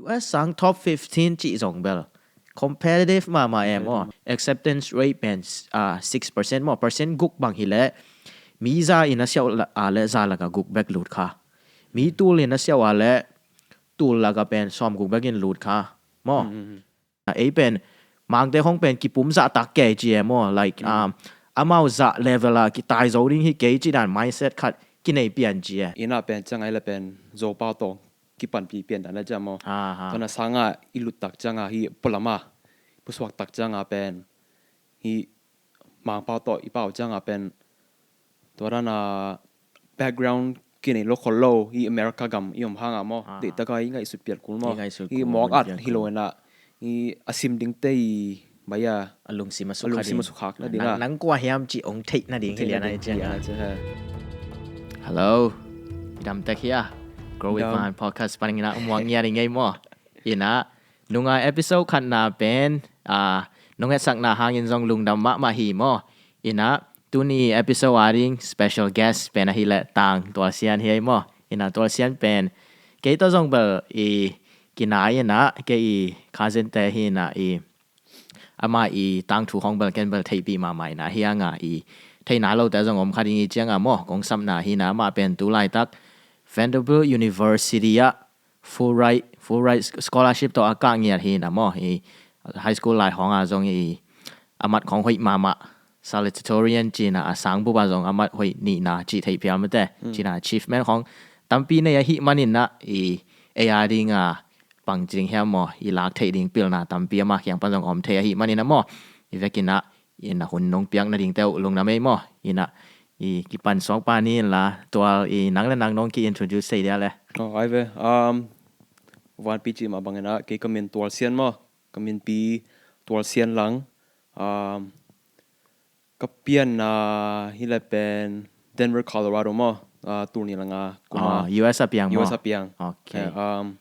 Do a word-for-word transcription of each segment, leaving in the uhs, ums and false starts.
U S sang top fifteen cih zong bel competitive mahmah e maw. Acceptance rate pen ah, six percent maw, percent guk bang hileh mi za in a siau la- ah, le za laka guk bek lut kha. Mi tul in a siau ah le tul laka pen sawm guk bek in lut kha maw. Ei pen Mangte hong pen kipum zah tak kei ci e maw, like um, amau zah level a kitai zo ding hi kei ci dan mindset khat kinei pian ci e. Ina pen ciang ai le pen Zopau tawh kipanpi pian dan a ciang maw. Aha. Tuna sanga i lut tak cianga hi pulama pusuak tak cianga pen hi Mangpau tawh i pau cianga pen tua dana background kinei lo khol lo hi America gam i om hanga maw. Deih taka i ngaihsut pian kul maw. I ngaihsut kul, mawk at hi lo ina i a sim dingte i baya a lungsim a sukha ding. Nang kua hiam ci ong theih nading hi lian ai ciang. Hello. I dam tek hia. Grow with Van podcast paning ina muang ngia ding ei maw. Ina nunga episode khatna pen ah, nong hetsakna hangin zong lungdam mahmah hi maw. Ina tuni episode a ding special guest pen ahileh Tang Tualsian hi ei maw. Ina Tualsian pen kei tawh zong bel i kinai ina kei i cousin te hi ina i ama i tangthu khong bel ken bel theihpih mahmah ina hianga i theihna lote zong om kha ding i cianga maw. Kong sapna hi ina ama pen tu laitak Vanderbilt University ah Fulbright, Fulbright scholarship tawh a kah ngiat hi na maw. I high school lai hong a zong i a mat khong hoih mahmah, salutatorian ci na a sang bup a zong a mat hoih nihna ci thei phial mate. Ci na achievement khong tampi nei ahih manin na i ei a ding a pang ci ding hiam maw, i lak theih ding pilna tampi ama kiang pan zong om thei ahih manin na maw. I vekin na i na hun nong piak nading teuh lungdam ei maw. I na i kipan suak pa ni in la tual i nang le nang nong ki introduce thei dia le. Oh, ai ve. Um, Vanpi ci mah bangin a kei ka min Tualsian maw. Ka min pi Tualsian lang. Um, ka pianna hi le pen Denver, Colorado maw. Uh, tul ni langa kuma. Oh, U S a piang maw? U S a piang. Okay. Eh, um,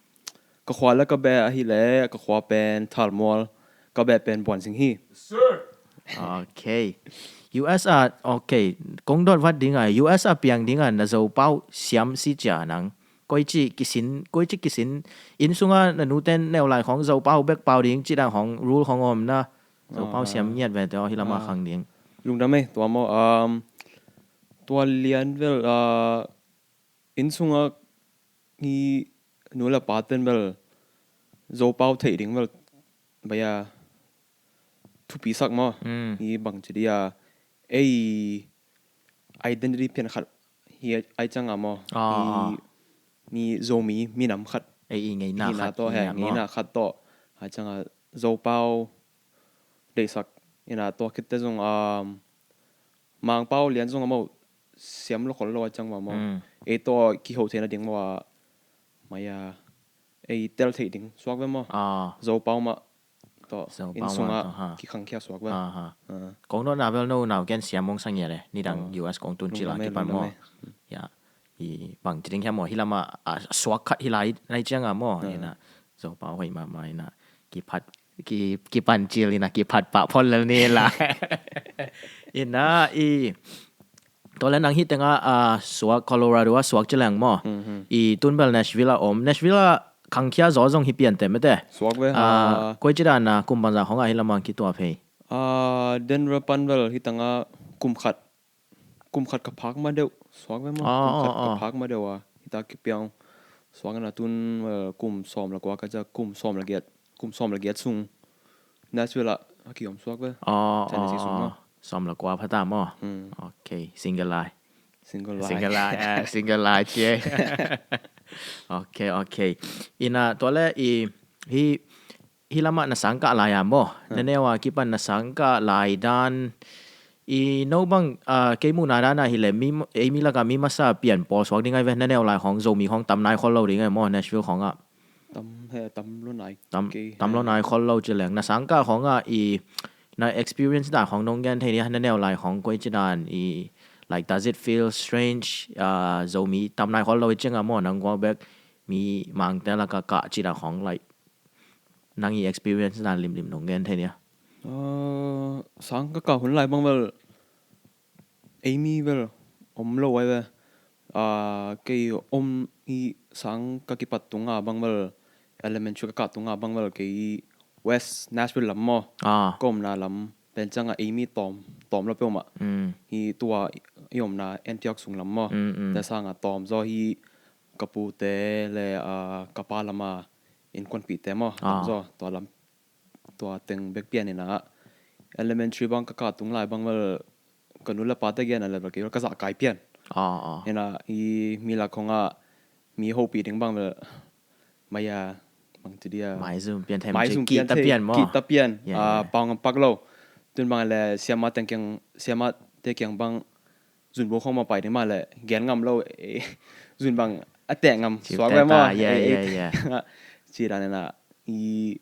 ka khua le ka beh ahi le ka khua pen Thalmual, ka beh pen Buansing hi. Okay. U S a, okay. Kong dot vat ding a, U S a piang ding a na Zopau siam si cia nang. Koi ci kisin, koi ci kisin. Inn sunga na nuten neu lai khong Zopau bek pau ding ci dang khong rule khong om na. Zopau siam ngiat ve teo hi lama khang ding. Lungdam ei, tua maw, um, tua lian vel, uh, inn sunga hi nu le pa ten vel Zopau theih ding vel baya thupi sak maw. Hi bang ci dia ei identity pian khat hi ai canga maw. Hi ni Zomi minam khat ei i ngeina khat tawh he ngeina khat tawh ai canga Zopau deihsak ina tua khitte zong um, Mangpau lian zong a maw siam lo khol lo a cang va maw. Ei tawh kiho theina ding maw a maya ei tel theih ding suak ve maw. Zopau mah tawh inn sunga kikhangkhia suak ve. Kong notna bel no nau ken siam mong sang ia le nidang U S kong tun cila kipan maw. Ya i bang ci ding hiam maw hi lama a suak khat hi lai nai cianga maw. Ina Zopau hoih mahmah ina kiphat kipancil ina kiphat pah phol lel ni la. Ina i tole nang hi tenga a suak Colorado a suak ci leng maw. I tun bel Nashville a om, Nashville a khangkhia zaw zong hi pian te mete. Suak ve. Koi ci dan a kum bangza khong a hi lama kituak phei? Denver pan bel hi tanga kum khat kum khat ka phak ma deuh suak ve maw. Kum khat ka phak ma deuh a hita kipiang suak na tun kum sawm la kua ka ja kum sawm la giat kum sawm la giat sung Nashville a kiom suak ve. Tennessee sung maw. Sawm la kua phata maw. Okay, single lai. Single lai. Single lai, single lai cie. Okay, okay. Ina tuale i hi hi lama na sangkah lai a maw. Na neu a kipan na sangkah lai dan i no bang kei muhna dan a hi le ei mi laka mi masa pian pawl suak ding ai ve. Na neu lai khong Zomi khong tam nai khol lo ding ai maw Nashville khong a. Tam he tam lo nai. Tam lo nai khol lo ci leng na sangkah khong a i na experience dan khong nong gen thei ni na neu lai khong koi ci dan i like does it feel strange? Zomi tam nai khol lo i ci nga maw nang guak bek mi mangte laka kah ci dan khong like nang i experience dan limlim nong gen thei nia. Sang ka kah hun lai bang vel ei mi vel om lo ai ve. Kei om i sang ka kipat tunga bang vel elementary ka kah tungah bang bel kei West Nashville lam maw. Ah. Ka omna lam pen ciangah ei mi tawm, tawm lo peuhmah. Mm. Hi tua i omna Antioch sung lam maw. Mm, mm. Tua sangah tawm zaw hi ka pute le, ah, ka pa lama innkuanpihte maw. Tawm zaw, tua lam, tua teng bek pian inah. Elementary bang ka kah tung lai bang bel ka nu le pate gen a le bel kei bel ka zah kai pian. Ah, ah. Inah i mi lak khongah mi hopih ding bang bel maya bang ci dia. Maizum pian thei, maizum pian thei, kihta pian maw. Kihta pian. Yeah, ah, yeah. Pau ngam pak lo. Tun bang le siamate kiang, siamate kiang bang zun bo khong ma pai ding mah le gen ngam lo. Eh, zun bang a teh ngam suak ve maw. Yeah, eh, yeah, yeah. Ci dan inah i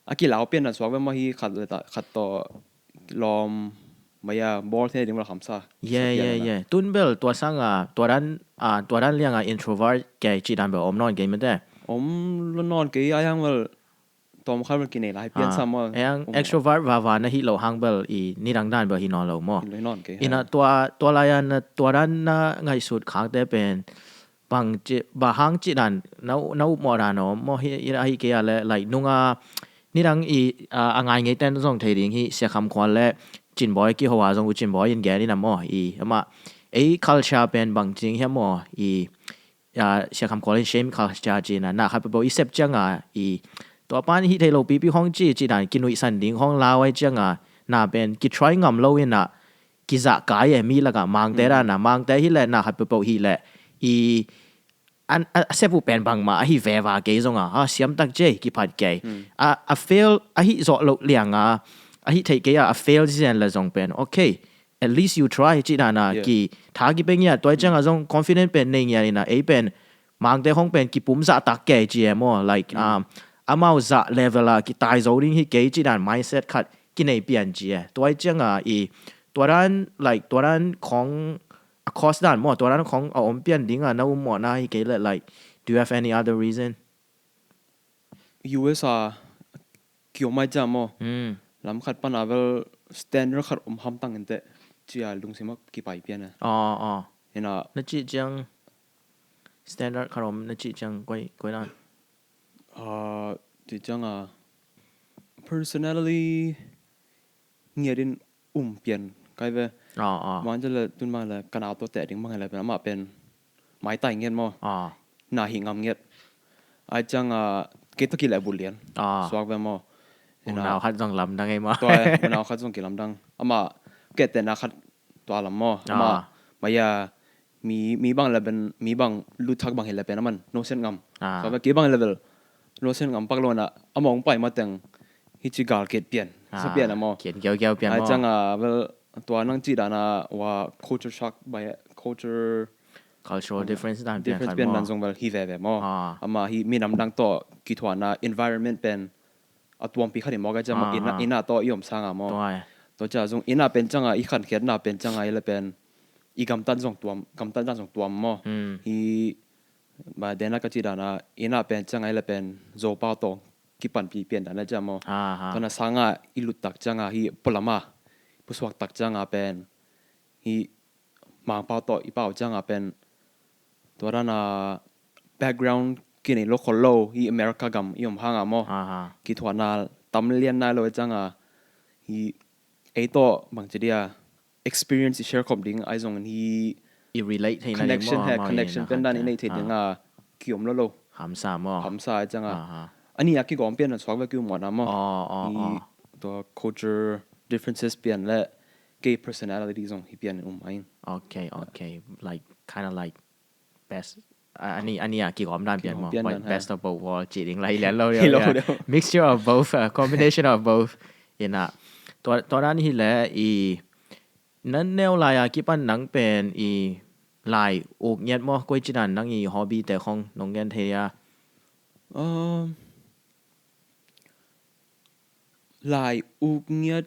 a kilau pian dan suak ve maw hi khat le ta, khat tawh lawm maya bawl thei ding bel hamsa. Yeah, yeah, yeah. Tun bel tua sangah, tua dan, ah, tua dan liangah introvert kei ci dan bel om nawn kei mate. Om lo nawn kei a yang bel tawm khat bel kinei lai pian sam maw. Extrovert vava na hi lo hang bel i nidang dan bel hi nawn lo maw. Hi nawn kei. Inah tua, tua lai-a na tua dan na ngaihsut khakte pen bang ci, bang hang ci dan na, na upmawh dan om maw hi, hi, hi kei a le, like, nunga nidang i, ah, a ngai ngei ten zong thei ding hi Sia Kham Khual le Cin Bawi kiho a zong U Cin Bawi in gen inah maw i amah ei culture pen bang ci ding hiam maw i, ah, Sia Kham Khual in shame culture ci inah na khat peuhpeuh i sep ciangah i tua pan hi thei lo pipi khong ci, ci dan kinuihsan ding khong lau ai ciangah na pen kitry ngam lo inah kizah kai e mi lakah Mangte dan a, Mangte hi le na khat peuhpeuh hi le i an, a, a sep uh pen bangmah ahi veva kei zong a, ha, siam tak ci e kiphat kei. A, a fail ahi zawh loh liang a, ahi thei kei a, a fail zizen le zong pen okay, at least you try ci dan a, yeah, ki tha kipia ngiat, tua ciangah zong confident pen nei ngiat inah ei pen Mangte hong pen kipum zah tak kei ci e maw, like, um, amau zah level a kitai zo ding hi kei ci dan mindset khat kinei pian ci e. Tua ciangah i tua dan, like, tua dan khong a cause dan maw, tua dan khong a om pian dingah na upmawhna hi kei le, like, do you have any other reason? U S a kiom ai ciang maw. Mm. Lam khat pan a bel standard khat om hamtang inteh ci a lungsim ah kipai pian e. Ah, ah. Inah na cih ciang standard khat om na cih ciang koi, koi dan? Ah, cih ciang a personality ngiat in um pian kai ve. Ah, ah. Bang ci le tun bang le ka nau tawh teh ding bang hi le pen amah pen maitai ngiat maw. Ah. Na hi ngam ngiat. Ai ciang a kei tawh kileh bul lian. Ah. Suak ve maw. Unau khat zong lamdang ei maw. Tua e, unau khat zong kilamdang. Amah kehte na khat tua lam maw. Ah. Amah maya mi, mi bang level, mi bang lut thak bang hi le pen aman no sen ngam. Ah. Suak ve kei bang level no sen ngam pak lo na amah hong pai mateng hi ci gal kiat pian. Sa pian a maw. Kian kiau kiau pian maw. Ai ciang a vel tua nang ci dan a wa culture shock by culture, cultural difference dan pian khat maw. Difference pian dan zong vel hi veve maw. Ah. Ama hi minam dang tawh kithuahna environment pen a tuampi khat hi maw ka ciang maw. Ah, ina, ah, ina tawh i om sang a maw. Tua e. Tua ciang zong ina pen ciang a i khankhiatna pen ciang a i le pen i gamtat zong tuam, gamtat dan zong tuam maw. Hmm. Hi ma dena ka ci dan a ina pen ciang a i le pen Zopau tawh kipanpi pian dan a ciang maw. Ah, ah. Tua na sang a i lut tak ciang a hi pualama pusuak tak ciang a pen hi Mangpau tawh i pau ciang a pen tua dan a background kinei lo khol lo hi America gam i om hang a maw. Aha. Kithuahna tam lian nai lo ciang a hi ei tawh bang ci dia experience i share khop ding ai zong hi i relate thei na connection ding maw, he maw, connection pen dan i nei thei ding a kiom lo lo. Hamsa maw. Hamsa ai ciang a. Aha. Ani a kigawm pian a suak ve kium muan a maw. Oh, oh, oh. Tua culture differences pian le kei personality zong hi pian um ai. Okay, okay. Like, kind of like best, uh, ani, ani a kigawm dan pian maw. Best of both world ci ding lai lian lo. Mixture of both, uh, combination of both. Ina tua, tua dan hi le i nan neu lai a kipan nang pen i lai uk ngiat maw, koi ci dan nang i hobby te khong nong gen thei a. Um, lai uk ngiat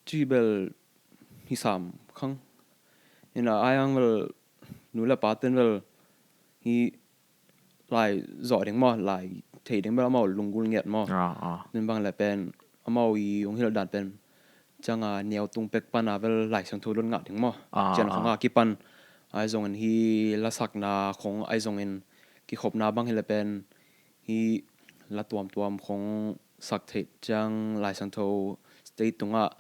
ci bel hi sam khang. Ina ai ang bel nu le pa ten bel hi lai zawh ding maw, lai thei ding bel amau lunggul ngiat maw. Ah, ah. Nin bang le pen amau i ung hil dan pen ciang a neu tung pek pan a bel lai siang thu lun ngah ding maw. Ah, cian khong a kipan ai zong in hi lasakna khong ai zong in kikhopna bang hi le pen hi La tuamtuam khong sak theih ciang Lai Siangtho stage tungah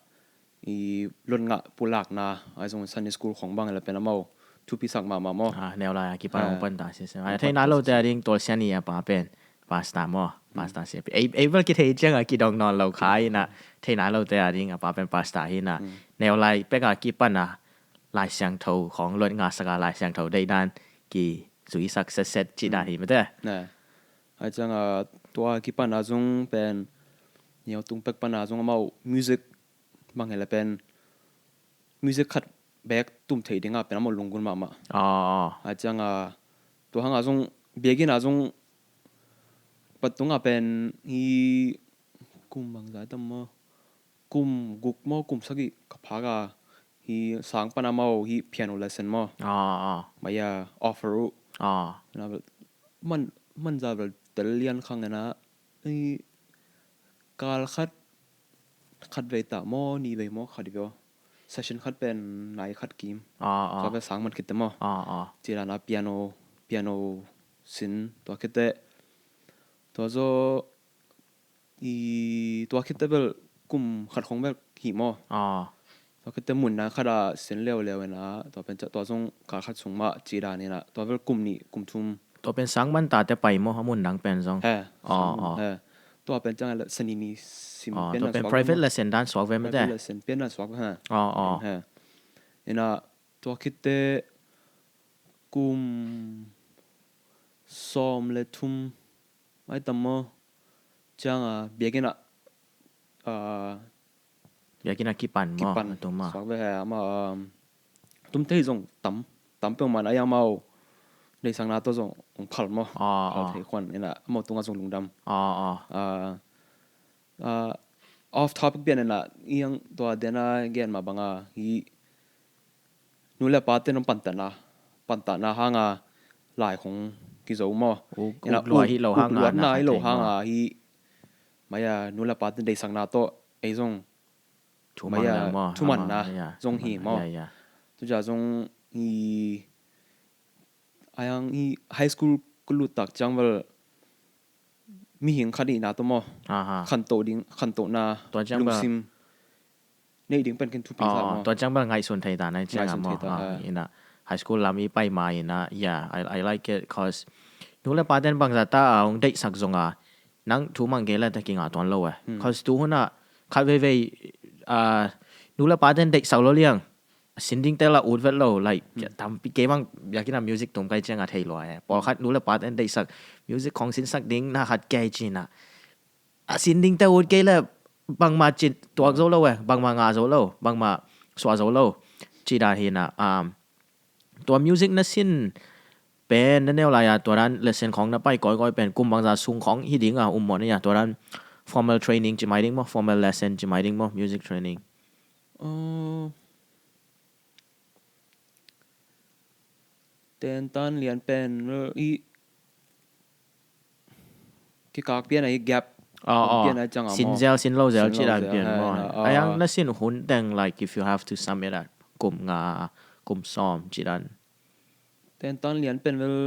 i lot ngah pulakna, ahi zong Sunday school khong bang hi leh pen amau thupi sak mahmah maw. Ah, neu lai a kipan hong pan ta sisem. Thei nai lote a ding Tual Sian i a pa pen pastor maw, pastor si a pi. Ei, ei bel kithei ciang a kidong nawn lo kha in ah, thei nai lote a ding a pa pen pastor hi in ah. Neu lai pek a kipan a Lai Siangtho khong lot ngah sak a Lai Siangtho deih dan kizui sak setset cih dan hi mate. Ahi ciang a tua kipan a zong pen neu tung pek pan a zong amau music bang hi leh pen music khat bek tum theih ding a pen amau lunggun mahmah. Ahi ciang a tua hang a zong biakinn a zong pat tung a pen hi kum bang zah tam maw, kum guk maw, kum sagih ka phak a hi sang pan amau hi piano lesson maw. Mai a offer uh. Man, man zah bel tel lian khang in ah hi kal khat, khat vei ta maw, ni vei maw, khat vei aw. Session khat pen nai khat kim. Tua pen sang man khit te maw. Cih dan a piano, piano sin tua khit te. Tua zaw i tua khit te bel kum khat khong bek hi maw. Tua khit te mun dang khat a sin leuleu in ah tua pen tua zong kal khat sung mah cih dan in ah tua bel kum nih kum thum. Tua pen sang man ta te pai maw, a mun dang pen zong. He. Tua pen ciang a sanini sim pian dan suak. Tua pen private lesson dan suak ve mate. Private lesson pian dan suak ve ha. In ah tua khit te kum sawm le thum mai tam maw. Ciang a biakinn ah, ah, biakinn ah kipan maw, kipan a tum a. Suak ve he amau, um, tum thei zong tam, tam peuhmah in ah amau deihsakna tawh zong hong phal maw. Phal thei khuan in ah amau tungah zong lungdam. Ah, off topic pian in ah i ang tua den a gen mah bang a hi nu le pa ten hong pantatna, pantatna hang a lai khong kizo maw. Uk luat hi lo hang a, uk luatna hi lo hang a hi mai a nu le pa ten deihsakna tawh ei zong thumanna zong hi maw. Tua zong hi ai ang hi high school ka lut tak ciang vel mihing khat hihna tawh maw. Khantoh ding, khantohna lungsim neih ding pen ken thupi sa maw. Tua ciang bel ngaihsun thei ta na ciang a maw. Ina high school lam i pai ma ina, yeah, I, I like it cause nu le pa ten bangza ta a hong deihsak zong a nang thu mang kei le ta kingah tuan lo eh. Cause tu hun a khat veivei a nu le pa ten deihsak lo liang a sin ding te la ut vet lo, like, tampi kei bang biakinn a music tum kai ciang a thei lua eh. Pawlkhat nu le pa ten deihsak music khong sinsak ding na khat kei cina a sin ding te ut kei le bangma cin tuak zo lo eh, bangma ngah zo lo, bangma suah zo lo. Cina hina, um, tua music na sin pen na neu lai a tua dan lesson khong na pai kawikawi pen kum bangza sung khong hi ding a um maw na, tua dan formal training ci mai ding maw, formal lesson ci mai ding maw, music training. Tentan lian pen i kikak pian a i gap pian a ciang a maw. Sin zel sin lo zel ci dan pian maw. Ai ang na sin hun teng, like, if you have to sum it up, kum nga, kum sawm ci dan. Tentan lian pen vel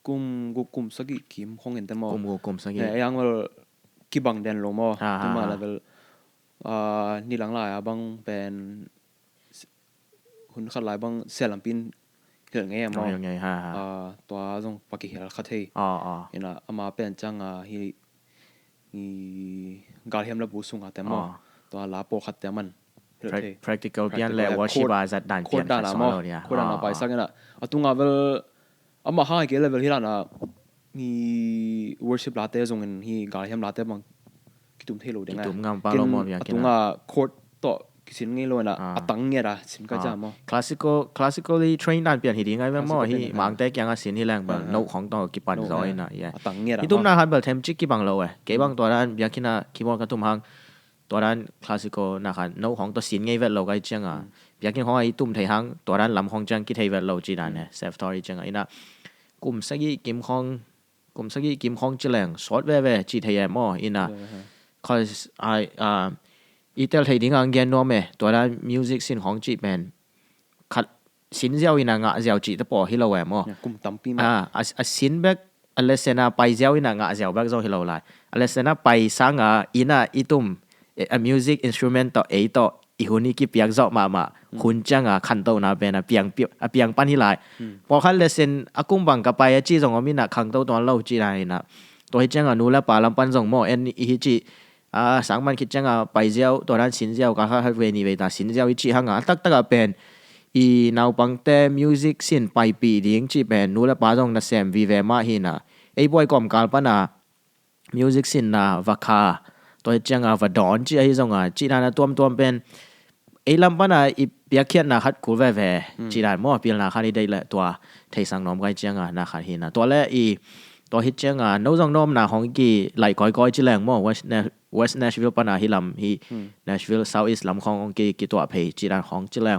kum guk kum sagih kim khong in te maw. Kum guk kum sagih. Ai ang vel kibang den lo maw. Tuma la vel nilang lai a bang pen hun khat lai bang sia lampi in hilh ngei a maw. Tua zong pakihel kha thei. Ina ama pen ciang a hi galhiam la bu sung a te maw. Tua la pawlkhat te man practical pian le worship a zat dan pian khat suah lo nia. Chord dan a paisak ina a tunga vel ama hang a kei le vel hi dan a hi worship late zongin hi galhiam late bang kitum thei lo ding a. Kitum ngam pa lo maw. A tunga chord tawh kisin ngei lo ina a tang ngiat a sin ka ja maw. Classical, classically trained dan pian hi ding ai maw. Hi mangte kiang a sin hi leng bang no khong tawh kipan zaw ina. A tang ngiat a hi tumna khan bel them cik kibang lo eh. Kei bang tua dan biakinn a keyboard ka tum hang tua dan classical na khan no khong tawh sin ngei vet lo kai ciang a biakinn khong a i tum thei hang tua dan lam khong ciang kithei vet lo ci dan eh. Self story ciang a ina kum sagih kim khong kum sagih kim khong ci leng sawt veve ci thei em maw ina. Cause ai i tel thei ding ang gen nuam e tua dan music sin khong ci pen khat sin ziau ina ngah ziau ci te paw hi lo em maw. Kum tampi maw. A sin bek a lesson a pai ziau in a ngah ziau bek zong hi lo lai. A lesson a pai sang a inn a i tum, eh, a music instrument tawh ei tawh i hun i kipiak zawh mahmah hun ciang a khantohna pen a piang, a piang pan hi lai. Pawlkhat lesson a kum bang ka pai a ci zong om in a khangto tuan lo ci dan in a, tua hi ciang a nu le pa lam pan zong maw en i hi ci, a, sang man khit ciang a pai ziau, tua dan sin ziau, ka kha khat vei nih vei ta sin ziau i cih hang a, a taktak ah pen i naupangte music sin paipih ding cih pen nu le pa zong nasem vive mah hi in a, ei buai kawmkal pan a music sinna va kha, tua hi ciang a va dawn cih ahi zong a, cih dan a tuamtuam pen ei lam pan a i piakkhiatna khat kul veve, cih dan maw, pilna khat i deih leh tua theisang nawm kai ciang a na khat hi in a. Tua le i, tua hi ciang a no zong nawmna hong i kilaih kawikawi ci leng maw, West Na-, West Nashville pan a hi lam hi, Nashville South East lam khawng hong ki, kituah phei cih dan khawng ci leng.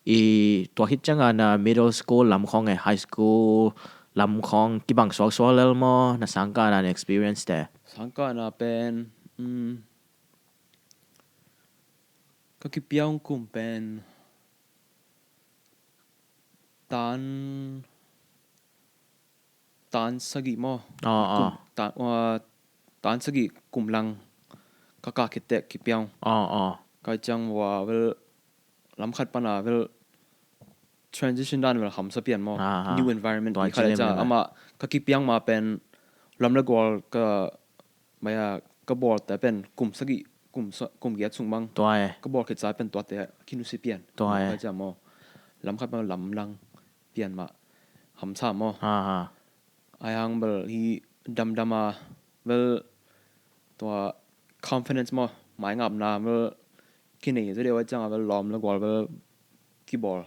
I tua hi ciang a na middle school lam khawng e, high school lam khawng kibang suaksuak lel maw, na sangkahna na experience te? Sangkahna pen, um, ka kipiang kum pen tan, tan sagih maw? Aw, aw. Kum, tan, uh, tan sagih kum lang ka kah khit teh kipiang. Aw, aw. Kai ciang ua vel lam khat pan a vel transition dan vel hamsa pian maw? Aha. New environment tua pi khat ci lem ciang lem a. Amah ka kipiang ma pen lam le gual ka, maya, ka bawl te pen kum sagih, kum sa-, kum giat sung bang. Tua e. Ka bawl khit sa pen tua te kinusia pian. Tua e. Ka ciang maw? Lam khat pan lam lang pian mah hamsa maw? Aha. Ai hang bel hi damdam a bel tua confidence maw, maingapna bel kinei zaw deuh ai ciang a bel lawm le gual bel kibawl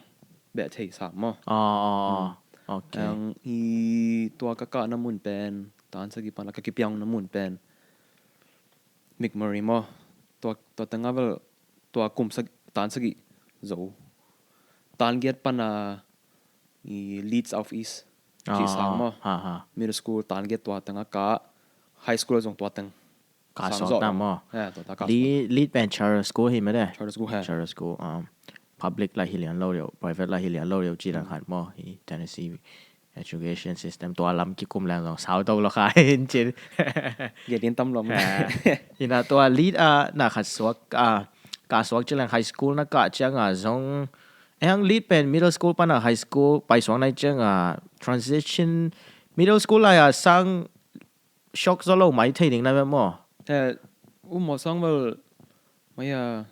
beh thei sa maw? Aw, aw, aw. Hmm. Ok. Ang i tua ka kahna mun pen, tan sagih pan a ka kipiang na mun pen McMurry maw? Tua, tua teng a bel tua kum sa-, tan sagih zo. Tan giat pan a i Leeds South East. Ci sang maw? Ha, ha. Middle school tan giat tua teng a ka, high school zong tua teng. Ka sang suak zawh ta maw? Ya, tua ta ka suak. Leeds, Leeds pen charter school hi mah de. Charter school ha. Charter school, um, public lah hi lian lo deuh, private lah hi lian lo deuh ci dan khat maw. Hi Tennessee education system tua lam kikum leng zong sau to lo kha hin cin. Gen din tam lo. Ha. Hi na tua Leeds a na khat suak, a, ka suak ci leng high school na kah ciang a zong, ang Leeds pen middle school pan a high school pai suak nai ciang a transition, middle school lai a sang shock zaw lo mai thei ding na ve maw? Eh, um maw sang vel mai a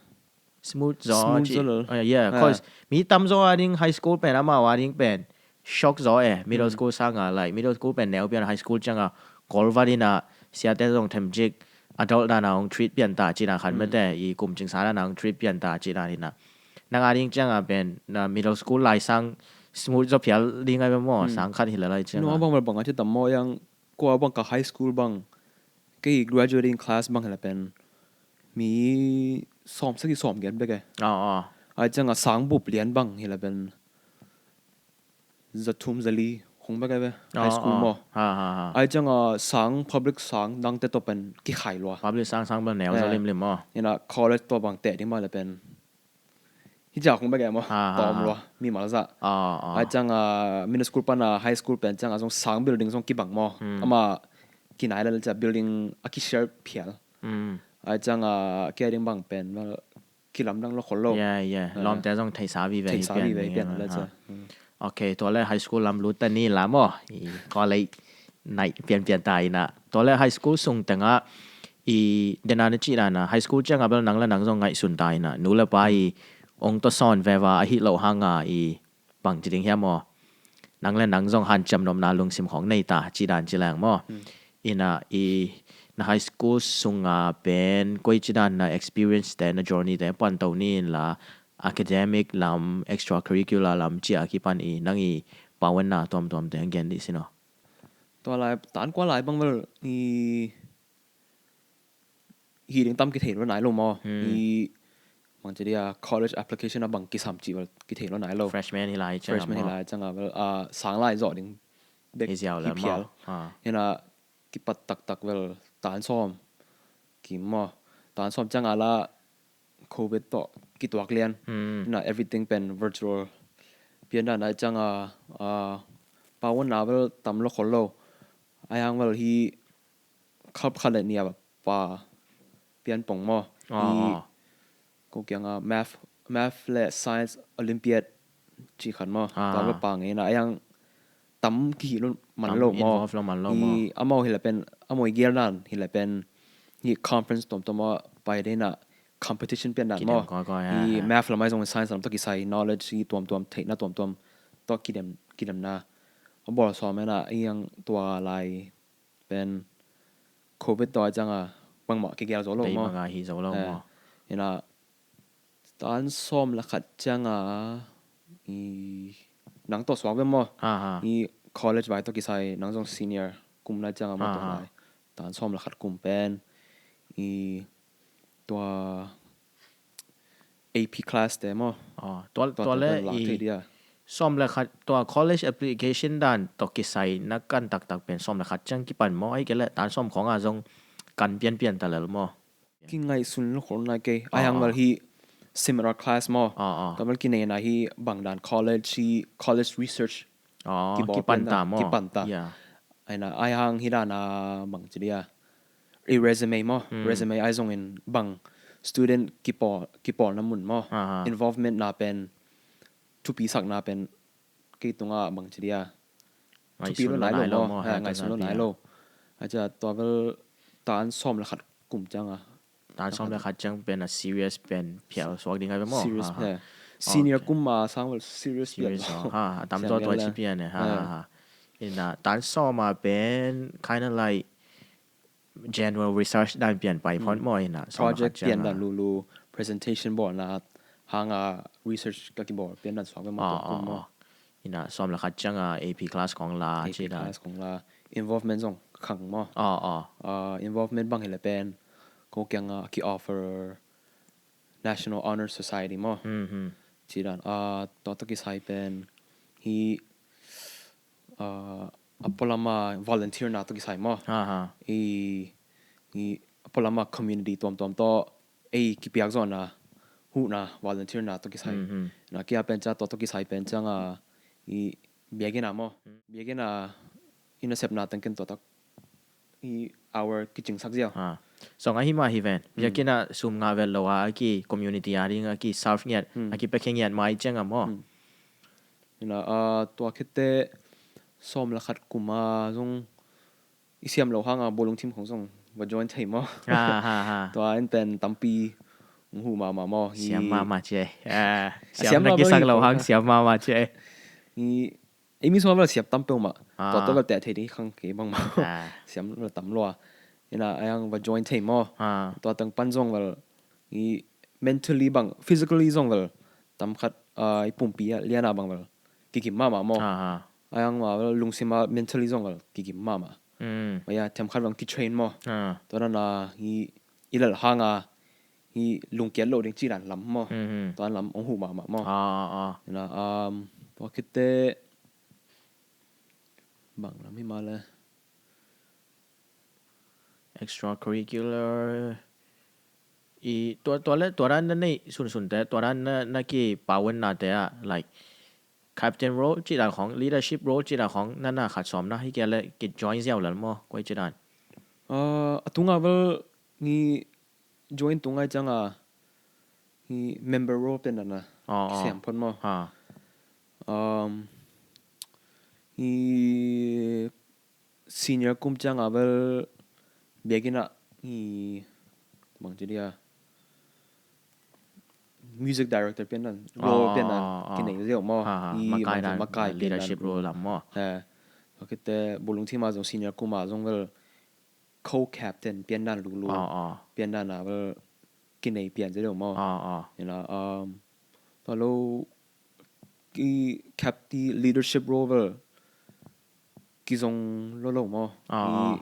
smooth zaw. Smooth zaw lo. Ah, yeah, ah. Cause mi tam zaw a ding high school pen amau a ding pen shock zaw e. Middle school sang a, like, middle school pen neu pian, high school ciang a kolvat in a siate zong themcik adult dan a hong treat pian ta ci dan khat mete, i kum cingsa dan a hong treat pian ta ci dan in a. Nang a ding ciang a pen na middle school lai sang smooth zaw phial ding ai ve maw, sang khat hi la lai ciang a. Nua bang bang a ci tam maw, yang kua bang ka high school bang, kei graduating class bang hi la pen mi sawm sagih sawm giat bek e. Aw, aw. Ai ciang a sang bup lian bang hi la pen za thum za li khong bek e ve, high school maw. Ha, ha, ha. Ai ciang a sang public sang dangte tawh pen kikhai lua. Public sang sang bang neu zaw limlim maw. Ina college tawh bang teh ding mah la pen hi ciang khong bek e maw. Ha, ha, ha. Tawm lua, mi mal zah. Aw, aw. Ai ciang a middle school pan a high school pen ciang a zong sang building zong kibang maw. Hmm. Ama kinai la ciang building a kishare phial. Hmm. Ai ciang a kia ding bang pen, well, kilamdang lo khol lo. Yeah, yeah. Ah. Lawmte zong theisa vive hi pian. Theisa vive hi pian la ciang. Hmm. Ok, tua le high school lam lut ta ni la maw. I college naih pianpian ta in a. Tua le high school sung teng a i dena na cih dan a high school ciang a bel nang le nang zong ngaihsun ta in a. Nu le pa i ong tawsawn veva ahi lo hang a i bang ci ding hiam maw. Nang le nang zong hanciam nopna lungsim khong nei ta cih dan ci leng maw. Hmm. Ina i na high school sung a pen koi ci dan na experience te na journey te puan to ni in la academic lam, extracurricular lam ci a kipan i nang i pawenna tuamtuam te gen dih sin aw. Tua lai, tan kua lai bang vel i hi ding tam kithei lo nai lo maw. Hmm. I bang ci dia college application a bang kisam ci vel kithei lo nai lo. Freshman hi lai ciang a maw. Freshman hi lai ciang a vel, ah, sang lai zawh ding bek hi ziau la maw. Hi phial. Ha. Hi na kipat taktak vel tan sawm kim maw. Tan sawm ciang a la covid tawh kituak lian. Hmm. Na everything pen virtual pian dan ai ciang a, ah, pawenna vel tam lo khol lo. Ai hang vel hi club khat le nih a pa pian pong maw. Ah, Hi ah. ko kianga math math le science olympiad ci khat maw. Ah. Tua vel pa ngeina ai hang tam kihi lo man Tam lo maw. Involve lo man lo maw. Hi amau hi le pen amau i gel nan hi le pen hi conference tom tom a pai dena competition pian nan Kidem maw. koi koi, ha, Hi ha. Math lamai zong science lam to kisai knowledge hi tuam tuam theihna tuam tuam to kidem kidemna a bol sawm ena i hang tua lai pen covid to ai cianga bangmah kigel zo lo Dei maw. manga hi zo lo Eh, maw. Ina tan sawm le khat cianga i nang to suak ve maw. Ha ha. I college vai to kisai nang zong senior kum na cianga maw Ha, to ha. Lai tan sawm le khat kum pen i tua AP class te maw. Oh, tua Tua tua te le pen lak thei i dia. sawm le khat tua college application dan to kisai na kan taktak pen sawm le khat ciang kipan maw, ai ke le tan sawm khonga zong kan pian pian ta lel maw. Kingaihsun lo khol nai kei. Ah, Ai hang ah. Vel hi seminar class maw. Ah, ah. Tua vel kineina hi bang dan college hi college research Oh, kibawl kipan pian ta dan, maw. kipan ta. Yeah. Aina ai hang hi dana bang ci dia i resume maw. Hmm. Resume ai zongin bang student kipawl kipawlna mun maw. Ah, ah. Involvement na pen thupi sakna pen kei tunga bang ci dia thupi Ngaihsun lo lo nai nai lo lo maw. maw, Ha, ha, ngaihsun lo tua nai pi, lo. Aja tua vel tan sawm le khat kum cianga tan sawm le khat ciang pen a serious pen phial suak ding ai ve maw. serious. Ha, ha. Ha. Senior Okay. kum ma sang vel serious pian Serious lo. Maw. Ha, tam Siam tua pian tua le. Ci pian e. Ha, Ha. ha, ha. Ina tan sawm a pen kind of like general research dan pian pai phot maw ina. Sawm le Project khat ciang pian a. dan lulu presentation bawlna hanga research ka kibawl pian dan suak ve maw Ah, tua kum ah, maw. Ah. Ina sawm le khat cianga AP class khong la AP ci dan. Class khong la involvement zong khang maw. Ah, ah. Ah, involvement bang hi le pen ko kianga ki offer National Honor Society maw. Hmm, hmm. Ci dan ah, tua to kisai pen hi ah, a pualama volunteer na to kisai maw. Ha, ha. I, i a pualama community tuamtuam to ei kipiak zawhna huhna volunteer na to kisai. Mhm. Na kia pen ca tua to kisai pen cianga i biakinn a maw. Biakinn a i nasepna tengken tua tak i hour kicingsak ziau. Ha. So nga hi ma hi ven. Biakinn a sum nga vel lo a ki community a ding a ki serve ngiat, Hmm. a ki pekhe ngiat mai cianga maw. Hmm. Ina ah, tua khit teh sawm le khat kum a zong i siam lo hanga bawlung thim khong zong va join thei maw. Ha, ha, ha. Tua in pen tampi hong huh mahmah maw. Hi- Siam mahmah ci e. Ah, siam siam na mahmah kisang hi lo ko. Hang siam mahmah ci e. Hi- Ei mi sawm vel siam tam peuhmah. Ah. Tua tua vel teh thei ding khang kei bangmah. Ah. Siam vel tam lua. Ina ai hang va join thei maw. Ah. Tua teng pan zong vel i mentally bang, physically zong vel tam khat ah, i pumpi a liana bang vel kikim mahmah maw. Ah, ah. Ai hang ma vel lungsim a mentally zong vel kikim mahmah. Mm. Maya them khat bang kitrain maw. Ah. Tua dan a i i lal hanga i lungkiat lo ding ci dan lam maw. Mhm. Tua dan lam hong huh mahmah maw. Ah, ah, ah. Ina um, tua khit teh bang lam hi ma le. Extracurricular i tua tua le tua dan na nei sunsun te tua dan na na ki pawan na te a like captain role ci dan khong leadership role ci dan khong na na khat sawm na hi kia le ki join ziau lal maw koi ci dan. Ah, a tunga vel ngi join tungai cianga ngi member role pen dan a Oh, oh. Siam phot maw. Ha. Um, ngi senior kum cianga vel biakinn a ngi bang ci dia music director pian dan role Ah, pian dan ah, ah. Kinei ziau maw. Ha, ha. Ngi Makai bang ci dan makai pian dan leadership role lam maw. Eh, tua khit teh bawlung thim a zong senior kum a zong vel co-captain pian dan lulu. Ah, ah. Pian dan a vel Kinei pian ziau maw. Ah, ah. Ina um, tua lo ki captain leadership role vel kizong lo lo maw. Ah, Hi ah.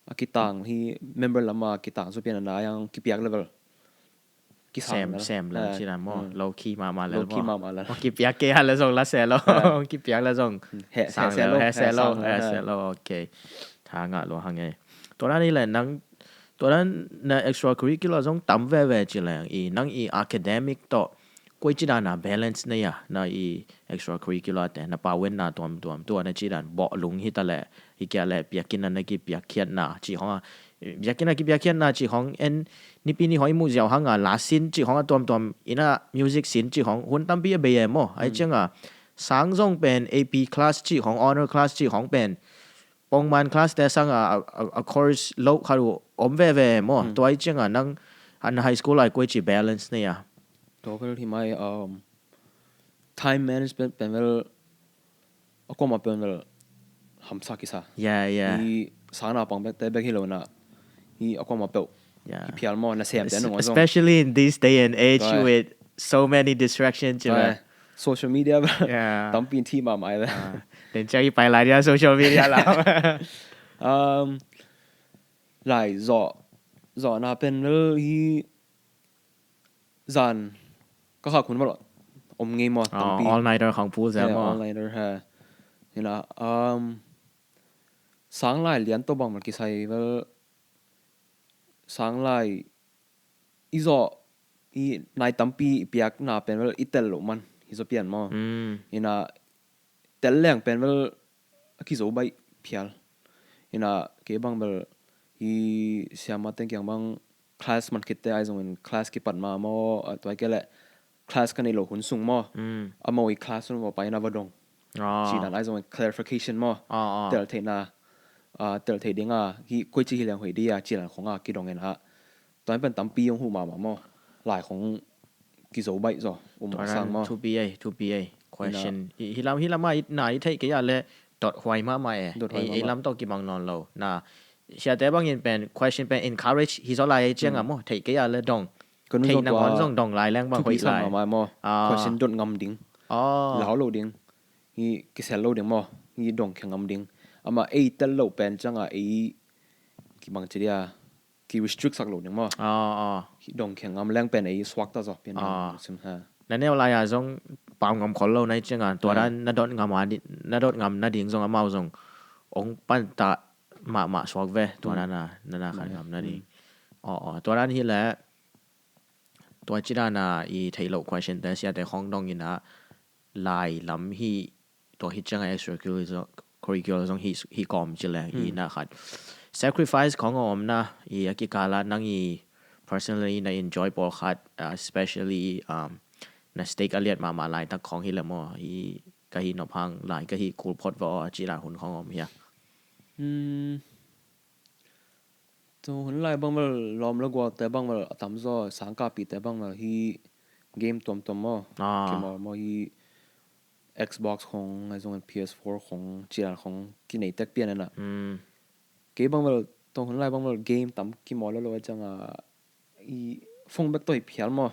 a kitang hi member lama kitang zu pian a na yang kipiak level kisang Sem level. sem lal Ah, ci dan maw ah. Low key mahmah lal Low key maw. mahmah lal. Maw kipiak kei a le zong la se lo. Ah. Kipiak le zong He- sang he se le lo, he he se lo sang, he ah. se lo. Okay. Tha ngah lua hang e. Tua dan i le nang tua dan na extracurricular zong tam veve ci leng i nang i academic tawh koi ci dan a balance na ia, na i extracurricular te, na pawenna tuamtuam, tua na ci dan bawhlung hi ta leh, hi kia leh biakinn a na kipiakkhiatna ci hong a, biakinn a kipiakkhiatna ci hong en, nipi ni hong i muh ziau hang a, la sin ci hong a tuamtuam, ina music sin ci hong, hun tampi a bei e maw, ai ciang a, sang zong pen A P class ci hong, honor class ci hong pen, pongman class te sang a, a, a course lo khat uh om veve maw, tua ai ciang a nang, an high school ai koi ci balance na ia. Tua vel hi mai, um, time management pen vel, a kuama pen vel hamsa kisa. Yeah, yeah. Hi sang naupang bek te bek hi lo na, hi a kuama peuh. Yeah. Hi phial maw, na sem te nung zong. Especially in this day and age with so many distractions, you know. Social media vel. Yeah. Tampi in thi mahmah ai vel. Den ciang i pai lai dia social media la. Um, lai zawh, zawhna pen vel hi zan ka khak hun vel om ngei maw, tampi. All nighter khang pu zia maw. All nighter ha. Ina, um, sang lai lian to bang vel kisai vel, sang lai i zawh, i nai tampi i piakna pen vel i tel loh man hi zaw pian maw. Ina, tel leng pen vel a kizo baih phial. Ina, kei bang vel hi siama teng kiang bang class man khit te ai zongin class kipat ma maw, a tua kei leh class ka nei lo hun sung maw. A maw i class hun maw pai na va dong. Ci dan ai zongin clarification maw. Tel theihna, tel thei ding a, hi koi ci hi leng hoih dia, ci dan khong a kidong in a. Tua pen tampi hong huh mahmah maw. Lai khong kizo baih zaw, um a sang maw. Thupi ei, thupi ei. Question. Hi lam, hi lam a i na i theih kei a le dot huai mahmah e. Ei lam tawh kibang nawn lo. Na, siate bangin pen, question pen encourage hi zaw lai ei ciang a maw. Theih kei a le dong. Theih nangawn zong dong lai leng bang hoih lai. Question dot ngam ding. Lau lo ding. Hi kisel lo ding maw. Hi dong khia ngam ding. Ama ei tel lo pen ciang a ei kibang ci dia. Ki restrict sak lo ding maw. Dong khia ngam leng pen ei suak ta zaw pian sim ha. Na neu lai a zong pau ngam khol lo na i ciang a, tua dan na dot ngam a di, na dot ngam na ding zong amau zong ong pan ta mahmah suak ve, tua dan a na na khan ngam na ding. Tua dan hi leh tua ci dan a i theih loh question te siate khong dong in a lai lam hi, tua hi ciang a extracurricular zong hi, hi kawm ci leng i na khat. Sacrifice khong a om na, i a kikal a nang i personally na enjoy pawlkhat, especially na stake a liat mahmah laitak khong hi le maw, i ka hi nop hang lai ka hi kul phot va aw a ci dan hun khong a om hia. Tua hun lai bang vel lawm le gualte bang vel a tamzaw sangkahpihte bang vel hi game tuamtuam maw. Kimawl maw hi Xbox khong, ahi zongin P S four khong, ci dan khong kinei tek pian ena. Kei bang vel tua hun lai bang vel game tam kimawl lo lo ahi ciang a i phone bek tawh hi phial maw.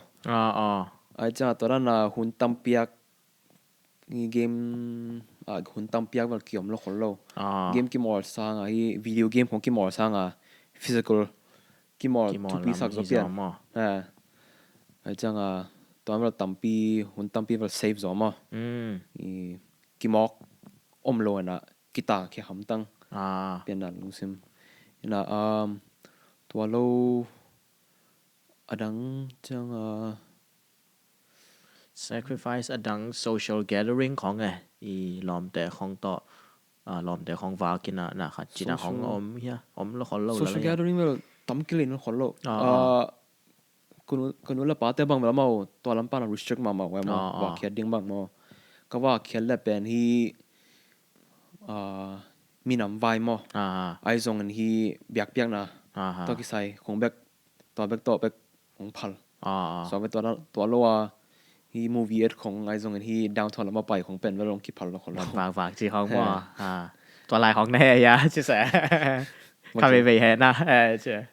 Ahi ciang a tua dan a hun tam piak i game a hun tam piak vel kiom lo khol lo. Game kimawl sang a hi video game khong kimawl sang a physical kimawl thupi sak zaw pian. Ahi ciang a tua vel tampi hun tampi vel save zaw maw. I kimawk om lo ena kitang khia hamtang. Pian dan lungsim ina, tua lo adang ciang a sacrifice adang social gathering khong e, i lawmte khong tawh, lawmte khong vak ina na khat cina khong om hia, om lo khol lo. Social gathering vel tam kilin lo khol lo. Ka nu le pate bang vel amau tua lam pana restrict mahmah uh e maw, vak khiat ding bang maw. Ka vak khiat le pen hi minam vai maw. Ahi zongin hi biakpiakna tawh kisai khong bek tua bek tawh bek hong phal. Suak bek tua lo a hi movie et khong ahi zongin hi downtown lam a pai khong pen vel hong kiphal lo khol lo. Vakvak ci hong maw. Tua lai hong na he ya ci se. Kha veivei he na.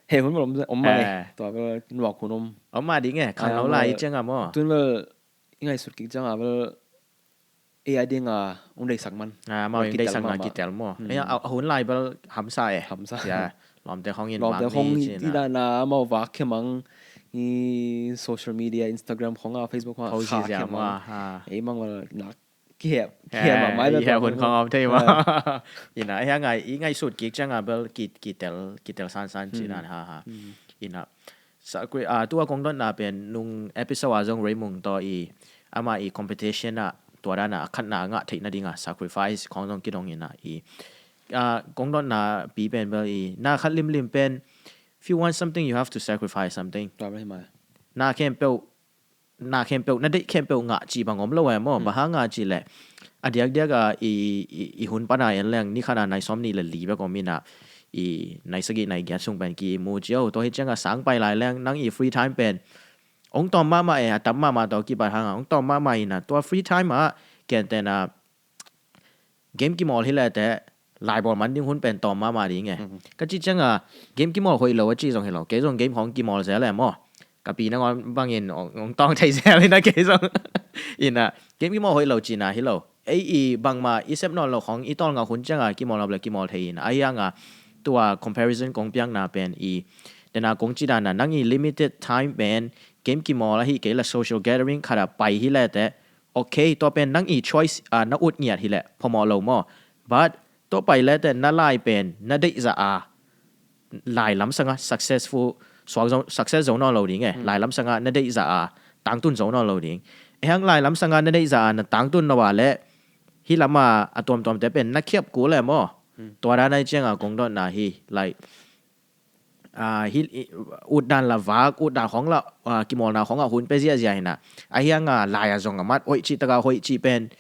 He hun vel om mah e. Tua vel nuak hun om. Om mah ding e, khan lo lai i ciang a maw. Tun vel i ngaihsut kik ciang a vel ei a ding a hong deisak man. Amau hong deisak na kitel maw. A hun lai bel hamsa e. Hamsa. Lawmte hong in lawmte hong in ti dan a amau vak khia mang. I social media, Instagram khong a, Facebook khong a, kha khia mang. Ei mang bel nak kihep kihep a mai bel hun khong om thei maw. Ina, ei a ngai, i ngaihsut kik ciang a bel kitel, kitel sansan ci dan ha ha. Ina Sacri-, ah, tua kong dotna pen nung episode ah zong Raymond tawh i, ama i competition ah tua dana a khatna ngah theih nadinga sacrifice khong zong kidong ina i, ah, kong dotna pi pen bel i na khat limlim pen, if you want something, you have to sacrifice something. Tua bel hi mai. Na khempeuh, na khempeuh, na deih khempeuh ngah ci bang om lo e maw. Hmm. Bang hang a ci leh a diakdiak a i, i, i hun pana en leng ni khat a nai sawm nih le li bek om ina i nai sagih nai giat sung pen ki mu cio. Tua hi cianga sang pai lai leng nang i free time pen ong tawm mahmah e, a tam mahmah tawh kipat hanga ong tawm mahmah ina tua free time ah kentena game kimawl hi lete laibawl man ding hun pen tawm mahmah ding e. Mhm. Ka ci cianga game kimawl hoih lo a ci zong hi lo, kei zong game khong kimawl zel e maw. Ka pi nangawn bangin ong, ong tawng thei zel ina kei zong ina game kimawl hoih lo cina hi lo. Ei i bangma i sep nawn lo khong i tawl ngah hun cianga kimawl nop le kimawl thei ina ahi hanga tua comparison kong piakna pen i tena kong ci dana nang i limited time pen game kimawl ahi kei la social gathering khat a pai hi lete, okay, tua pen nang i choice a na ut ngiat hi leh phamawh lo maw. But tua pai lete na lai pen na deih zah a lai lamsanga successful suak zo, success zo nawn lo ding e. Hmm. Lai lamsanga na deih zah a tangtun zo nawn lo ding. Ehang lai lamsanga na deih zah a na tangtun lo a le hi lama a tuamtuamte pen na khiap kul e maw. Hmm. Tua dan ai cianga kong dotna hi, like, ah, hi, i, utdan la vak, utdan khong la, ah, kimawlna khong a hun pe ziahziah hina. Ahi hanga lai a zong a mat hoih cih taka hoih cih pen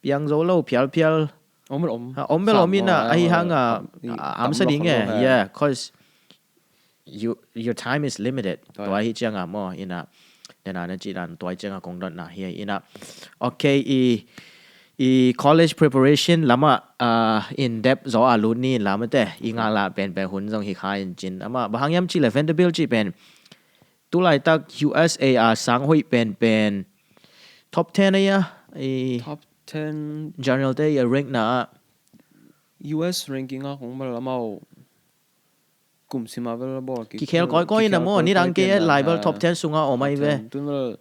piang zo lo phialphial. Om bel om. Ha, om bel om ina, ahi hanga, ah, hamsa ding e. Yeah, cause you, your time is limited. Tua hi cianga maw ina, nena na ci dan tua hi cianga kong dotna hi ina. Okay, i, i college preparation lama, ah, in depth zaw a lut ni lamate i ngala penpen hun zong hi kha in cin ama bang hang hiam ci le Vanderbilt ci pen tulaitak U S A a sang hoih penpen top ten a ia, i top ten general te a rank na a U S ranking a kong bel amau kum sima bel bawl ki khel koi koi na maw, ni dang ke lai bel top ten sunga om ai ve. Tun bel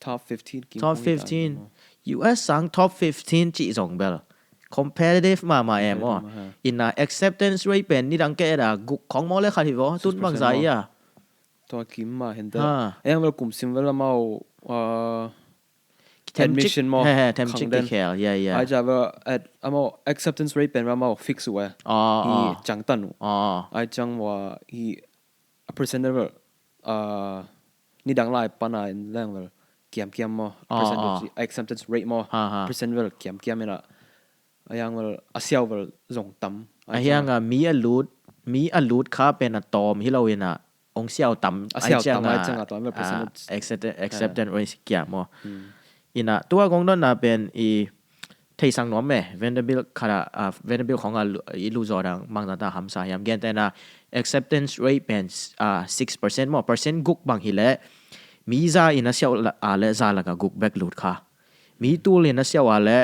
top fifteen kim top fifteen. U S sang top fifteen ci zong bel competitive mama em maw. Ina acceptance rate pen ni dang ke da guk khong maw le khat hi vo tun bang zai a. Tua kim ma hen ta. Eng bel kum sim bel amau, ah, admission maw. He he, themcik kikhel, yeah yeah. Ai ca bel at amau acceptance rate pen amau fix uh e. Hi cang tan uh. Ai cang wa hi a percent level, ah, ni dang lai pana in leng bel kiamkiam maw. Percent acceptance rate maw. Percent level kiamkiam ina. A yang bel a siau bel zong tam. A hianga mi a lut, mi a lut kha pen a tawm hi lo ina ong siau tam. A siau tam ai cianga tua bel percentage acceptance rate kia maw. Ina tua kong dotna pen i theisang nuam e, Vanderbilt khat a, ah, Vanderbilt khong a i lu zaw dang mangzata hamsa hiam. Gentena acceptance rate pen, ah, six percent maw, percent guk bang hi le mi za ina siau a le za laka guk bek lut kha. Mi tul ina siau a le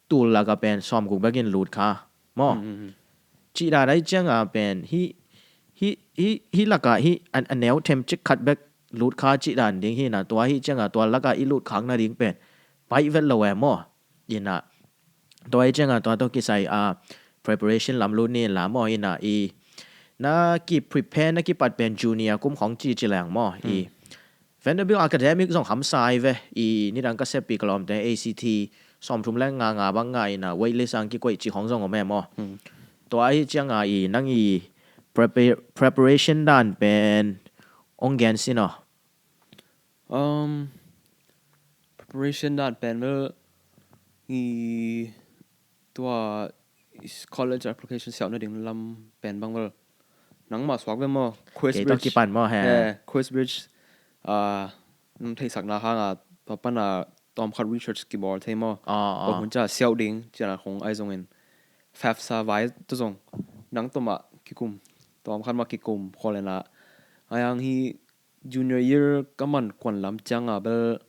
tul laka pen sawm guk bekin lut kha maw. Cih dan ai cianga pen hi, hi, hi, hi laka hi a neu themcik khat bek lut kha cih dan ding hi na, tua hi cianga tua laka i lut khak nading pen paih vet lo e maw. Ina tua hi cianga tua tawh kisai a preparation lam lut ni la maw. Ina i na ki prepare na kipat pen junior kum khong ci ci leng maw. I Vanderbilt academic zong hamsa ai ve. I nidang ka seppi ka lawmte A C T sawmthum le nga nga bang nga ina waitlist ang kikoih ci khong zong om e maw. Tua ahi cianga i nang i preparation dan pen ong gen sin aw. Um, preparation dan pen bel i tua college application siau nading lam pen bang bel nangmah suak ve maw. Queensbridge kipan maw he. Queensbridge, ah, nang theihsakna hanga tua pana tawmkhat research kibawl thei maw. Tua hun ca siau ding ciana khong ai zongin FAFSA vai tu zong nang tawmah kikum, tawmkhat mah kikum kholena ai ang hi junior year ka man kuan lam cianga bel,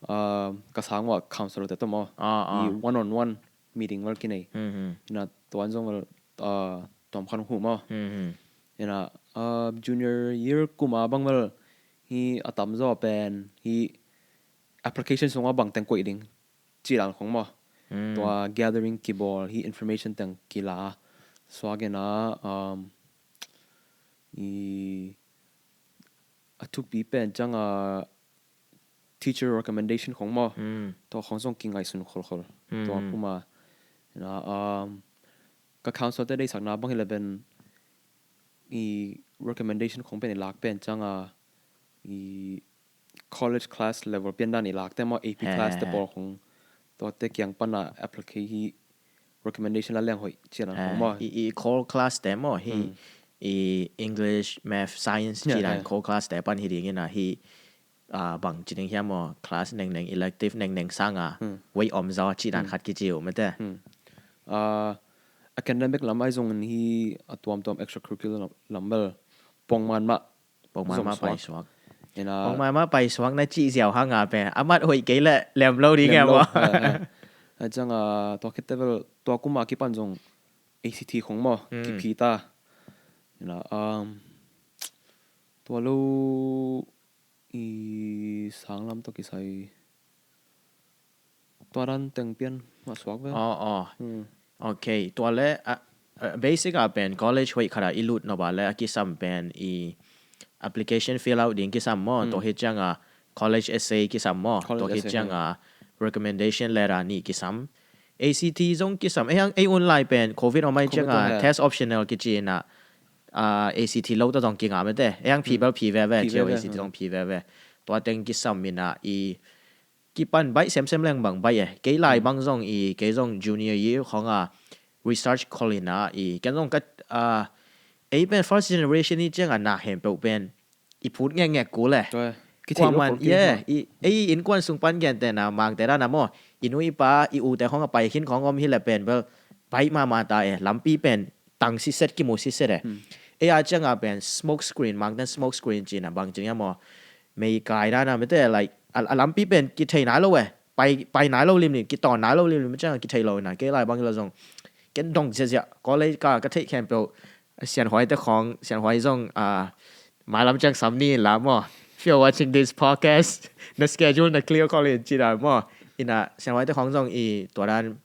ah, ka sang ua counselor te tawh maw. I one on one meeting vel kinei. Ina tuan zong vel, ah, tuam khan huh maw. Ina, ah, junior year kuma bang vel hi a tam zaw pen hi application sunga bang teng koih ding ci dan khong maw. Tua gathering kibawl hi information teng kila suak ina, um, i a thupi pen ciang a teacher recommendation khong maw. Mm. Tua khong zong kingaihsun kholkhol. Mm. Tua kuma na, um, ka counsellor te deihsakna bang hi le pen i recommendation khong pen i lak pen ciang a i college class level pian dan i lak te maw, A P class te pawl khong tua te kiang pan a application hi recommendation la leng hoih cian ang khong maw. I, i core class te maw hi, i English, math, science cian ang core class te pan hi ding in a hi, ah, bang ci ding hiam maw, class nengneng, elective nengneng sang a wei om zaw cian ang khat kici uh mate. Ah, academic lam ai zong in hi a tuamtuam extracurricular lam bel pongman mah Pongman mah paisuak. Pongman mah paisuak na cih ziau hang a pen amat hoih kei le lem lo ding e maw. A ciang a tua khit te bel tua kuma kipan zong A C T khong maw, kiphi ta. Ina, um, tua lo i sang lam tawh kisai tua dan teng pian mah suak ve. Aw, aw. Ok, tua le, ah, ah, basic a pen college hoih khat a i lut nop a le a kisam pen i application fill out ding kisam maw, tua hi ciang a college essay kisam maw, tua hi ciang a recommendation letter nih kisam. A C T zong kisam, ei hang ei un lai pen covid om ai ciang a test optional kici in a, ah, A C T lo ta zong kinga mete, ei hang phi bel phi veve, cio A C T zong phi veve. Tua teng kisam in a i kipan baih semsem leng bang baih e. Kei lai bang zong i, kei zong junior year khong a research khol in a i, ken zong ka, ah, ei pen first generation i ciang a na hempeuh pen i phut ngekngek kul e. Kuaman, yeah, i, ei innkuan sung pan gentehna Mangte dan a maw, i nu i pa i ute khong a pai khin khong om hi le pen bel baih mahmah ta e. Lampi pen tang siset, kimu siset e. Ei a ciang a pen smoke screen, Mangten smoke screen ci in a bang ci in a maw, mei kai dan a mete, like, a, a lampi pen kithei nai lo e. Pai, pai nai lo limlim, kitawn nai lo limlim ciang a kithei lo in a, kei lai bang hi lo zong ken dong ziazia. College ka, ka theih khempeuh a sianhuai te khong, sianhuai zong, ah, mailam ciang sam ni in la maw. If you're watching this podcast, na schedule na clear khol in ci dan maw. In a sianhuai te khong zong i tua dan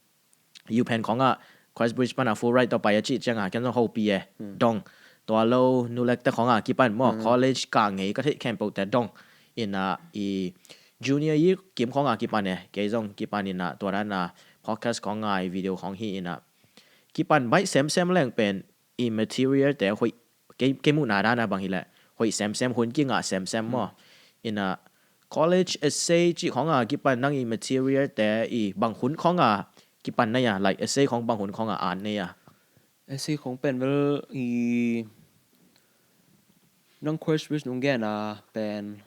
U Penn khong a Queensbridge pan a Fulbright tawh pai a cih ciang a ken zong hopih e. Dong. Tua lo Nulek te khong a kipan maw, college ka ngei ka theih khempeuh te dong. In a i junior year kim khong a kipan e. Kei zong kipan in a tua dan a podcast khong ngai, video khong hi in a kipan baih semsem leng pen i material te hoih, kei, kei muhna dan a bang hi le hoih semsem, hun kingah semsem maw. In a college essay cih khong a kipan nang i material te i bang hun khong a kipan nei a, like, essay khong bang hun khong a at nei a? Essay khong pen bel i nang Queensbridge nung gen a pen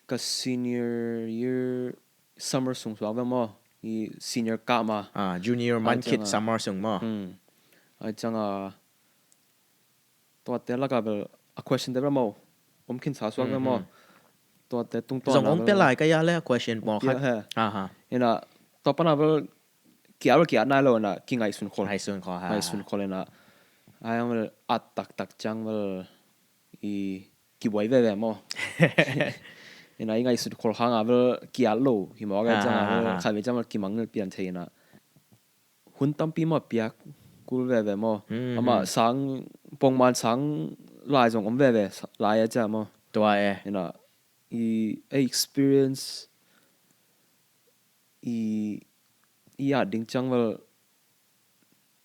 ka senior year summer sung suak ve maw, i senior kah ma. Ah, junior man khit summer sung maw. Ai ciang a tuate lak a bel a question te bel maw om khin sa suak ve maw. Tuate tungtawn zong om pia lai ka ya le a question maw khat. Ina tua pan a bel kia bel kia nai lo na, kingaihsun khol. Ngaihsun khol ha. Ngaihsun khol ina ai ang bel at taktak ciang bel i kibuai veve maw. Ina i ngaihsut khol hang a bel kiat lo hi maw, ka ciang a bel khat vei ciang bel kimangngilh pian thei ina hun tampi maw piak kul veve maw. Amah sang pongman sang lai zong om veve lai a ciang maw. Tua e. Ina i experience i i at ding ciang bel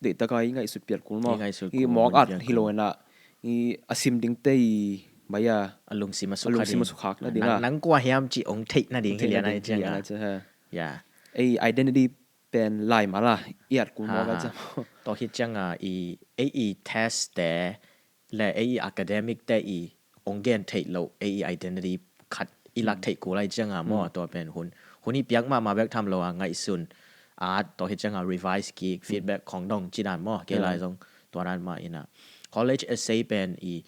deihtaka i ngaihsut piat kul maw. I ngaihsut kul, i mawk at hi lo ina i a sim dingte i mai a a lungsim a sukha ding, nang kua hiam cih ong theih nading hi lian ai ciang a. Ei identity pen lai mala i at kul mawk a ciang. Tua hi ciang a i ei i test te le ei i academic te i ong gen theih loh ei i identity khat i lak theih kul ai ciang a maw. Tua pen hun, hun i piak mahmah bek tham lo a ngaihsun at tua hi ciang a revise kik, feedback khong dong ci dan maw. Kei lai zong tua dan mah ina college essay pen i,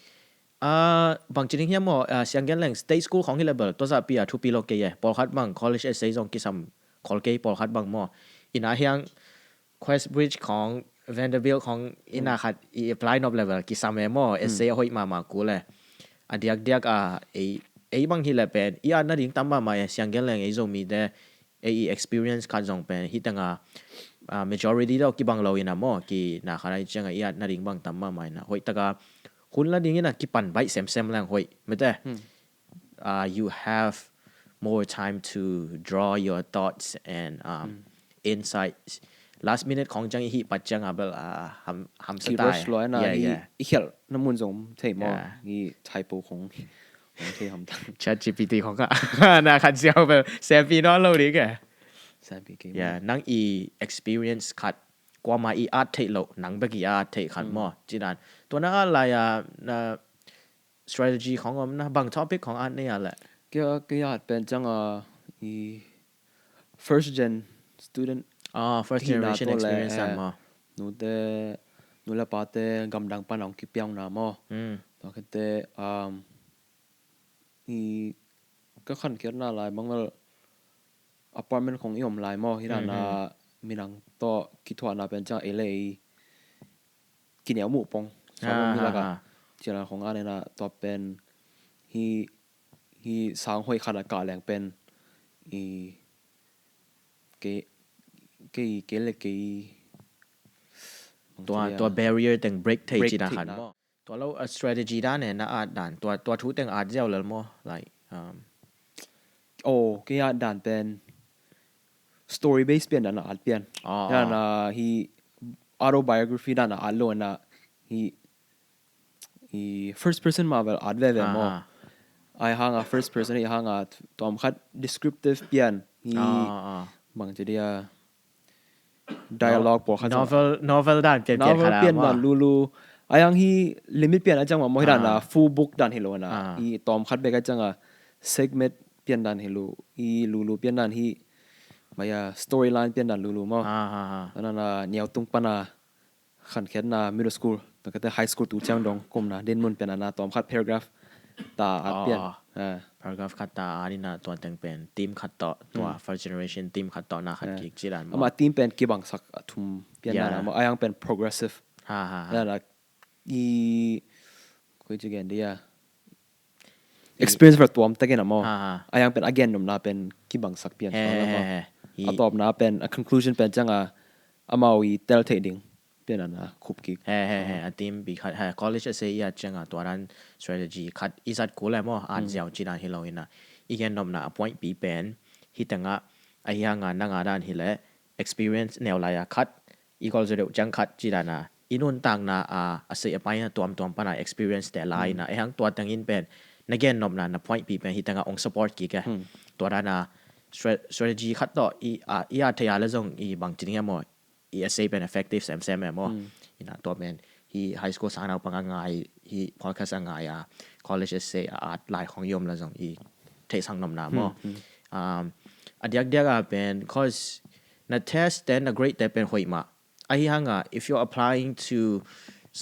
ah, bang ci ding hiam maw, ah, siang gen leng state school khong hi le bel tua zahpi a thupi lo kei e. Pawlkhat bang college essay zong kisam khol kei, pawlkhat bang maw. Ina hiang Queensbridge khong, Vanderbilt khong ina khat i apply nop level kisam e maw, essay a hoih mahmah kul e. A diakdiak a ei, ei bang hi le pen i at nading tam mahmah e. Siang gen leng ei Zomite ei i experience khat zong pen hi teng a, ah, majority tawh kibang lo ina maw, kina khat ai ciang a i at nading bang tam mahmah ina hoihtaka Hun la dingin a kipan baih semsem leng hoih mete. Uh, you have more time to draw your thoughts and um, insights. Last minute khong ciang i hih pat ciang a bel uh, ham, hamsa tai. Rush lo na i khial na mun zong thei maw. I typo khong thei ham ta. Chat G P T khong ka na khat ziau bel sepi no lo ding ke. Sepi ke. Yeah, nang i experience khat kuama i at thei lo, nang bek i at thei khat maw. Cidan tua na at lai a na strategy khong om na bang topic khong at nei a le. Kia kia at pen ciang a i first gen student. Ah, first generation experience a maw. Nute nule pate gamdang pan ong kipiang na maw. Tua kete um i ka khankhiatna lai bang vel apartment khong i om lai maw hi dana minang tawh kithuahna pen ciang ei le ei kineu muh pong. Suan mi laka ciana khong a nena tua pen hi hi sang hoih khat a kah leng pen i kei kei kei le kei tua tua barrier teng break thei cina khat maw. Tua lo a strategy dan e na at dan tua tua thu teng at ziau lel maw like um oh kei at dan pen story base pian dan a at pian. Dan a hi autobiography dan a at lo na hi i first person ma vel at veve maw. Ai hanga first person i hanga tuam khat descriptive pian hi bang ci dia dialogue pawl khat novel novel dan pian pian khat pian dan lulu. Ai hang hi limit pian a ciang ma maw hi dan a full book dan hi lo na i tawm khat bek a ciang a segment pian dan hi lo i lulu pian dan hi maya storyline pian dan lulu maw. Anana niau tung pana khankhiatna middle school na kate high school tu ciang dong kumna din mun pian ana tawm khat paragraph ta at pian. Paragraph khat ta at ina tua teng pen team khat tawh tua first generation team khat tawh na khat kik ci dan maw. Ama team pen kibangsak a thum pian dan a maw ayang pen progressive. Dana i koi ci gen dia experience vel tuam takin a maw. Ayang pen a gen nomna pen kibangsak pian a tawpna pen a conclusion pen ciang a amau i tel theih ding pian ana khup kik. He he he a team pi khat he college essay i at ciang a tua dan strategy khat i zat kul e maw at ziau ci dan hi lo ina i gen nopna a point pi pen hi teng a a hi hang a nang a dan hi le experience neu lai a khat i gol zaw deuh ciang khat ci dan a i nuntakna a a sei a pai na tuamtuam pan a experience te lai ina e hang tua teng in pen na gen nopna na point pi pen hi teng a ong support kik e. Tua dan a strategy khat tawh i a thei a le zong i bang ci ding e maw i essay pen effective semsem e maw. Ina tua pen hi high school sang naupang a ngai hi podcast a ngai a college essay a at lai khong i om la zong i theihsang nomna maw. A diakdiak a pen cause na test te na grade te pen hoih mah ahi hanga if you're applying to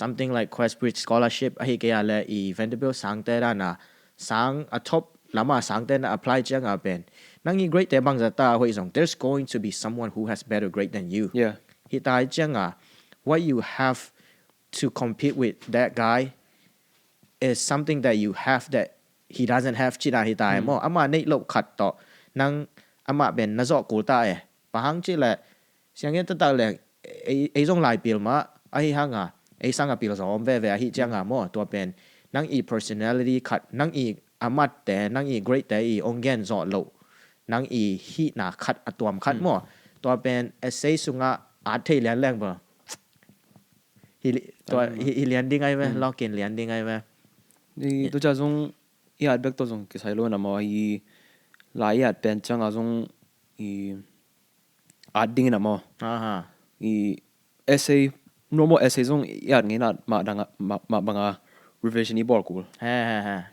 something like Quest Bridge scholarship ahi kei a le i Vanderbilt sang te dana sang a top lama sang te na apply cianga pen nang i grade te bangza ta hoih zong there's going to be someone who has better grade than you. Hi ta cianga what you have to compete with that guy is something that you have that he doesn't have ci dan hi ta e maw. Ama neih loh khat tawh nang ama pen na zawh kul ta e. Pahang ci le siangin taktak leng ei zong lai pil mah ahi hanga ei sanga pil zaw om veve ahi cianga maw tua pen nang i personality khat nang i a mat te nang i grade te i ong gen zawh loh nang i hihna khat a tuam khat maw. Tua pen essay sunga at thei lian leng bel hi lian ding ai ve lokin lian ding ai ve. Tua ca zong i at bek tawh zong kisai lo na maw i lai i at pen cianga zong i at dingin a maw. I essay normal essay zong i at ngei na mah banga revision i bawl kul.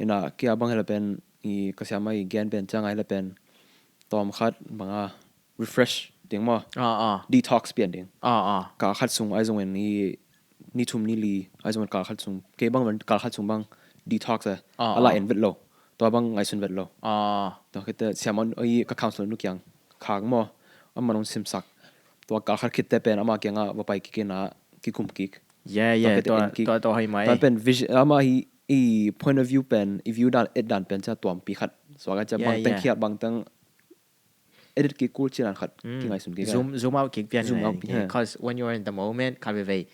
Ina kia bang hela pen i kasiama i gen pen cianga hela pen tawm khat banga refresh ding maw. Detox pian ding. Kal khat sung ai zongin i ni thum ni li ai zongin kal khat sung kei bang kal khat sung bang detox e. A la en vet lo. Tua bang ngaihsun vet lo. Tua khit teh siamah i ka counsellor nu kiang khak maw, amah nong simsak. Tua kal khat khit teh pen amah kiangah va pai kik in ah kikum kik. Tua khit teh en kik. Tua pen vision amah hi i point of view pen i view dan et dan pen cia tuampi khat suak a cia bangteng khiat bangteng edit kik kul cinan khat kingaihsun kik. Zoom out kik pian. Zoom out pian. Because when you're in the moment khat veivei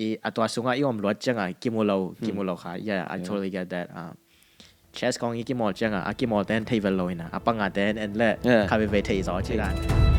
i a tua sungah i om luat ciangah kimu lo, kimu lo kha. Yeah, I totally get that. Um, chess kong i kimawl ciangah a kimawl ten thei vel lo ina, a panga ten en le Yeah. kha veve thei zaw ci dan.